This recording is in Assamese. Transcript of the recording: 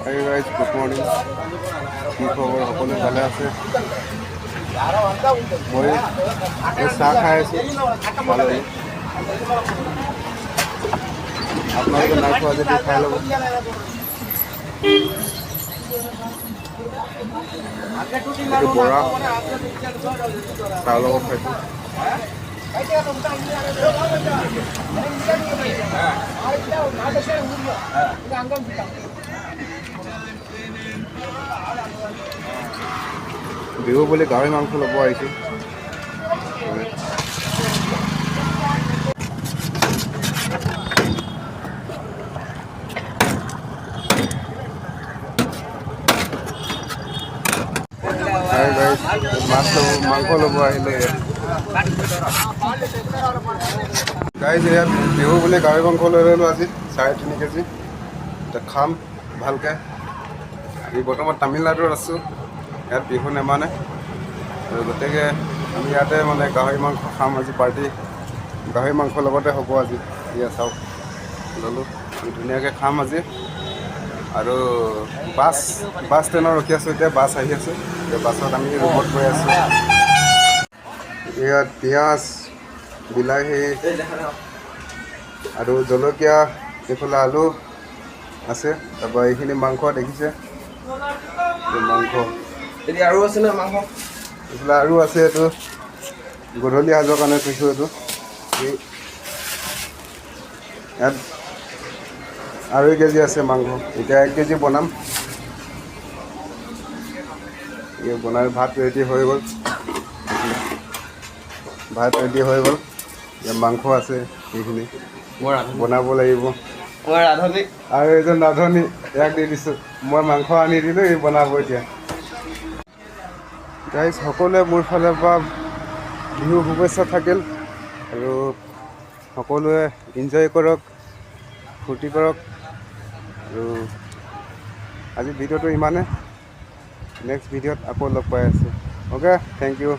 Hey guys, good morning. কি খবৰ? সকলোৱে ভালে আছে? মই এই চাহ খাই আছোঁ। ভালে, আপোনালোকে নাই খোৱা যদি খাই ল'ব। এইটো বৰা চাহৰ লগত খাইছোঁ। বিহু বুলি গাহৰি মাংস ল'ব আহিছোঁ। মাছ ল'ব, মাংস ল'ব আহিলে ইয়াত। গাইজ, ইয়াত বিহু বুলি গাহৰি মাংস লৈ ল'লোঁ আজি 3.5 কেজি। এতিয়া খাম ভালকৈ। আমি বৰ্তমান তামিলনাডুত আছোঁ, ইয়াত বিহু নেমানে আৰু গতিকে আমি ইয়াতে মানে গাহৰি মাংস খাম আজি। পাৰ্টি গাহৰি মাংসৰ লগতে হ'ব আজি। এয়া চাওক, ল'লোঁ, আমি ধুনীয়াকৈ খাম আজি। আৰু বাছ বাছ ষ্টেণ্ডত ৰখি আছোঁ এতিয়া, বাছ আহি আছে। এতিয়া বাছত আমি ৰুমত গৈ আছোঁ। ইয়াত পিঁয়াজ, বিলাহী আৰু জলকীয়া, এইফালে আলু আছে। তাৰপৰা এইখিনি মাংস দেখিছে, এই মাংস। এতিয়া আৰু আছে ন মাংস? এইফালে আৰু আছে। এইটো গধূলি সাজৰ কাৰণে থৈছোঁ এইটো। ইয়াত 2.5 কেজি আছে মাংস। এতিয়া 1 কেজি বনাম। এই বনাই ভাত ৰেডি হৈ গ'ল। ভাত ৰেডি হৈ গ'ল। ইয়াত মাংস আছে, এইখিনি মই ৰান্ধনি। বনাব লাগিব। মই ৰান্ধনি। আৰু এজন ৰান্ধনি, ইয়াক দি দিছোঁ মই। মাংস আনি দিলোঁ, ই বনাব এতিয়া। গাইজ, সকলোৱে মোৰ ফালৰ পৰা বিহু শুভেচ্ছা থাকিল আৰু সকলোৱে এনজয় কৰক, ফূৰ্তি কৰক। আৰু আজি ভিডিঅ'টো ইমানে। নেক্সট ভিডিঅ'ত আকৌ লগ পাই আছোঁ। Okay, thank you.